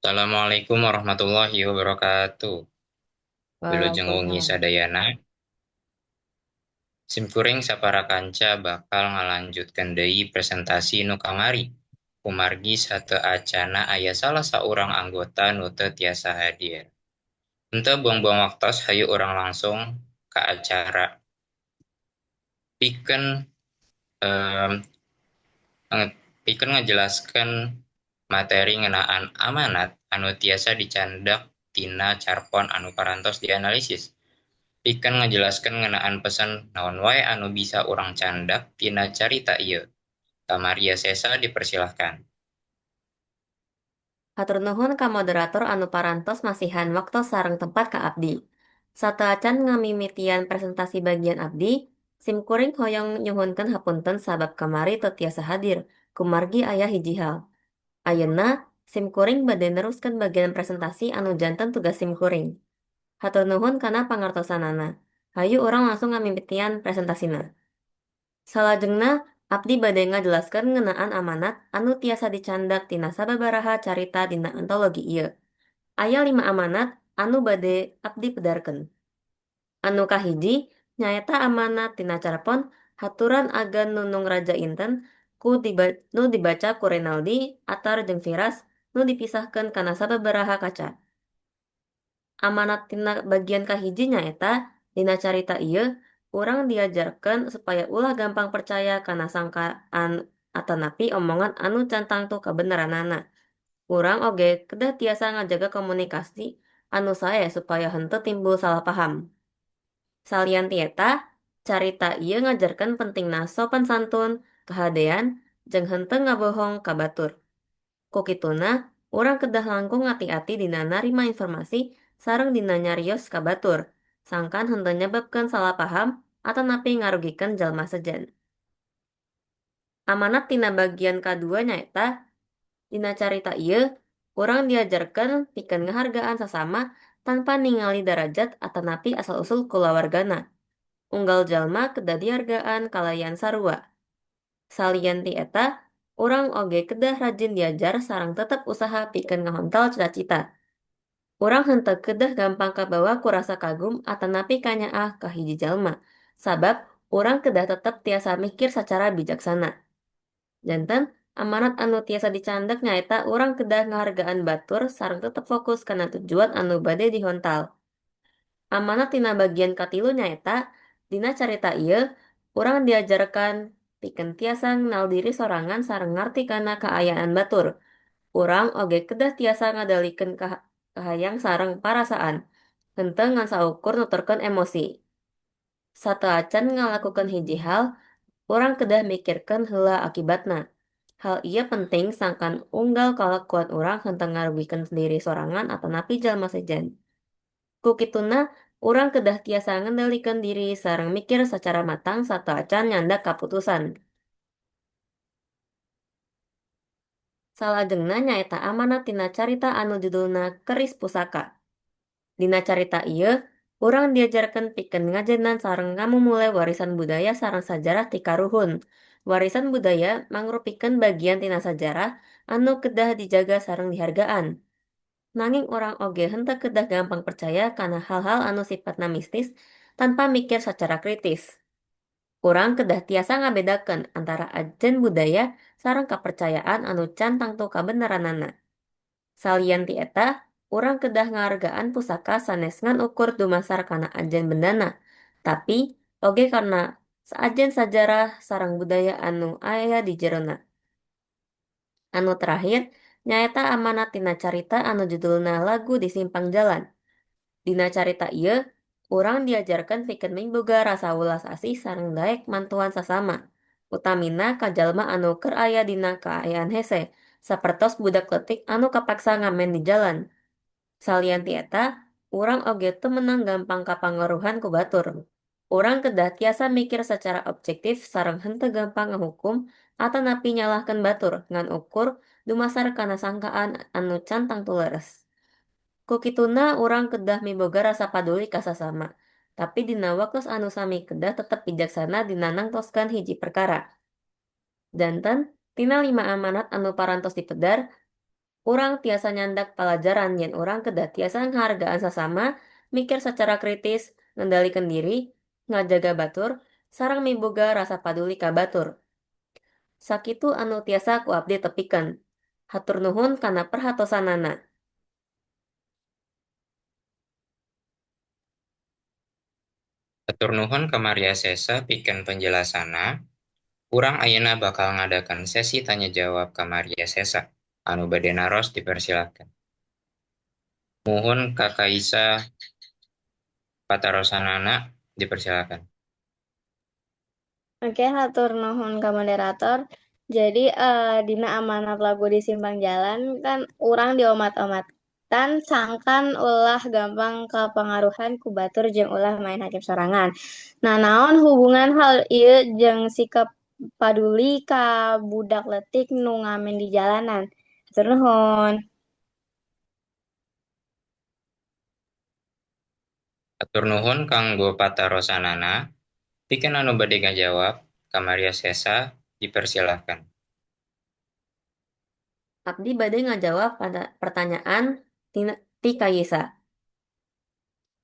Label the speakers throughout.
Speaker 1: Assalamualaikum warahmatullahi wabarakatuh. Wilujeng wengi
Speaker 2: Waalaikumsalam.
Speaker 1: sadayana. Simkuring sapara kanca bakal ngalanjutkeun deui presentasi nu kamari. Kumargi sateuacanna aya salah saurang anggota nu teu tiasa hadir. Henteu buang-buang waktos, hayu urang langsung ka acara. Pikeun em, pikeun ngajelaskeun materi ngeunaan amanat anu tiasa dicandak tina carpon anu parantos dianalisis. Pikeun ngajelaskeun ngeunaan pesan naon wae anu bisa urang candak tina carita ieu. Ka Maria Sesa dipersilahkan.
Speaker 2: Hatur nuhun ka moderator anu parantos masihan waktos sareng tempat ka abdi. Sateuacan ngamimitian presentasi bagian abdi, simkuring hoyong nyuhunkeun hapunten sabab kamari teu tiasa hadir, kumargi aya hiji hal. Ayeuna, simkuring bade neruskeun bagian presentasi anu janten tugas simkuring. Hatur nuhun kana pangartosanana. Hayu urang langsung ngamimitian presentasina. Salajengna, abdi bade ngajelaskeun ngeunaan amanat anu tiasa dicandak tina sababaraha carita dina antologi ieu. Aya 5 amanat anu bade abdi pedarkeun. Anu kahiji nyaeta amanat tina carpon Haturan Agan Nunung Raja Inten ku nu dibaca ku Renaldi, Atar jeung Firas nu dipisahkeun kana sababaraha kaca. Amanat tina bagian kahiji nyaeta dina carita ieu urang diajarkeun supaya ulah gampang percaya kana sangkaan atanapi omongan anu can tangtu kabeneranana. Urang oge kedah tiasa ngajaga komunikasi anu sae supaya henteu timbul salah paham. Salian ti eta, carita ieu ngajarkeun pentingna sopan santun, kahadean, jeung henteu ngabohong ka batur. Ku kituna, urang kedah langkung ngati-ati dina narima informasi sareng dina nyarios ka batur, sangkan henteu nyababkeun salah paham atanapi ngarugikeun jalma sejen. Amanat tina bagian kadua nyaeta dina carita ieu urang diajarkeun pikeun ngahargaan sasama tanpa ningali darajat atanapi asal-usul kulawargana. Unggal jalma kedah dihargaan kalayan sarua. Salian ti eta, urang oge kedah rajin diajar sareng tetep usaha pikeun ngahontal cita-cita. Urang henteu kedah gampang kabawa ku rasa kagum atanapi kanyaah ka hiji jalma, sabab urang kedah tetep tiasa mikir sacara bijaksana. Janten, amanat anu tiasa dicandak nyaeta urang kedah ngahargaan batur sareng tetep fokus kana tujuan anu bade dihontal. Amanat tina bagian katilu nyaeta dina carita ieu urang diajarkan pikeun tiasa ngenal diri sorangan sareng ngarti kana kaayaan batur. Urang oge kedah tiasa ngadalikeun kahayang sareng parasaan, henteu ngan saukur nuturkeun emosi. Sateuacan ngalakukeun hiji hal, urang kedah mikirkeun heula akibatna. Hal ieu penting sangkan unggal kalakuan urang henteu ngarugikeun diri sorangan atanapi jalma sejen. Ku kituna, urang kedah tiasa ngendalikeun diri sareng mikir sacara matang sateuacan nyandak kaputusan. Salajengna nyaeta amanat tina carita anu judulna Keris Pusaka. Dina carita ieu, urang diajarkeun pikeun ngajenan sareng ngamumule warisan budaya sareng sajarah ti karuhun. Warisan budaya mangrupikeun bagian tina sajarah anu kedah dijaga sareng dihargaan. Nanging urang oge henteu kedah gampang percaya kana hal-hal anu sipatna mistis tanpa mikir sacara kritis. Urang kedah tiasa ngabedakeun antara ajen budaya sareng kapercayaan anu can tangtu kabeneranana. Salian ti eta, urang kedah ngahargaan pusaka sanes ngan ukur dumasar kana ajen bendana, tapi oge kana ajen sajarah sareng budaya anu aya di jerona. Anu terakhir, nyaeta amanat tina carita anu judulna Lagu di Simpang Jalan. Dina carita ieu, urang diajarkeun pikeun miboga rasa welas asih sareng daek mantuan sasama, utamina ka jalma anu keur aya dina kaayaan hese, sapertos budak leutik anu kapaksa ngamen di jalan. Salian ti eta, urang oge teu meunang gampang kapangaruhan ku batur. Urang kedah tiasa mikir sacara objektif sareng henteu gampang ngahukum atanapi nyalahkeun batur ngan ukur dumasar kana sangkaan anu can tangtu leres. Ku kituna urang kedah miboga rasa paduli ka sasama, tapi dina waktos anu sami kedah tetep bijaksana dina nangtoskeun hiji perkara. Janten, tina 5 amanat anu parantos dipedar, Urang tiasa nyandak palajaran yen urang kedah tiasa ngahargaan sasama, mikir sacara kritis, ngendalikeun diri, ngajaga batur, sareng miboga rasa paduli ka batur. Sakitu anu tiasa ku abdi tepikeun. Hatur nuhun kana perhatosanana.
Speaker 1: Hatur nuhun ka Maria Sesa pikeun penjelasanna. Urang ayeuna bakal ngadakeun sesi tanya jawab ka Maria Sesa. Anu bade naros dipersilakan. Muhun ka Kaisa patarosanana dipersilakan.
Speaker 3: Oke, hatur nuhun ka moderator. Jadi dina amanat lagu di simpang jalan kan urang diomat-omatan sangkan ulah gampang kapangaruhan ku batur jeung ulah main hakim sorangan. Nah, naon hubungan hal ieu jeung sikap paduli ka budak leutik nu ngamen di jalanan? Hatur nuhun.
Speaker 1: Hatur nuhun kanggo patarosanana. Pikeun anu bade ngajawab ka Maria Sesa dipersilakan.
Speaker 2: Abdi bade ngajawab pertanyaan tina- ti Kaisa.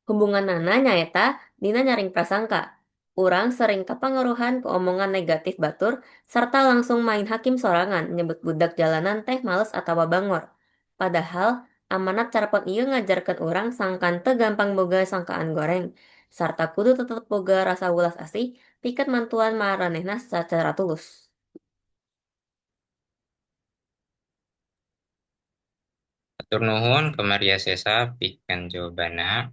Speaker 2: Hubunganana nyaeta dina nyaring prasangka. Urang sering kapangaruhan ku omongan negatif batur sarta langsung main hakim sorangan nyebut budak jalanan teh males atawa bangor. Padahal amanat carpon ieu ngajarkeun urang sangkan teu gampang boga sangkaan goreng sarta kudu tetep boga rasa welas asih pikeun mantuan maranehna sacara tulus.
Speaker 1: Hatur nuhun ka Maria Sesa pikeun jawabanna.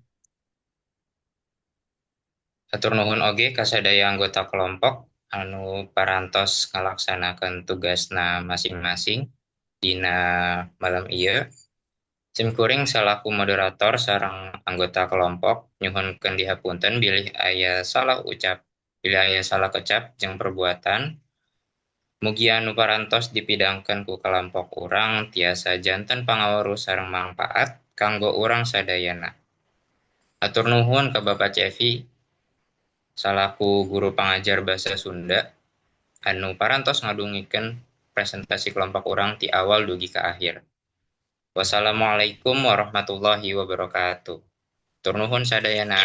Speaker 1: Hatur nuhun oge ka sadaya anggota kelompok anu parantos ngalaksanakeun tugasna masing-masing dina malam ieu. Simkuring salaku moderator sareng anggota kelompok nyuhunkeun dihapunten bilih aya salah ucap, bilih aya salah kecap jeung perbuatan. Mugia anu parantos dipidangkeun ku kalompok urang tiasa janten pangaweruh sareng mangpaat kanggo urang sadayana. Hatur nuhun ka Bapak Cevi salaku guru pangajar basa Sunda anu parantos ngadugikeun presentasi kelompok urang ti awal dugi ka akhir. Wassalamualaikum warahmatullahi wabarakatuh. Hatur nuhun sadayana.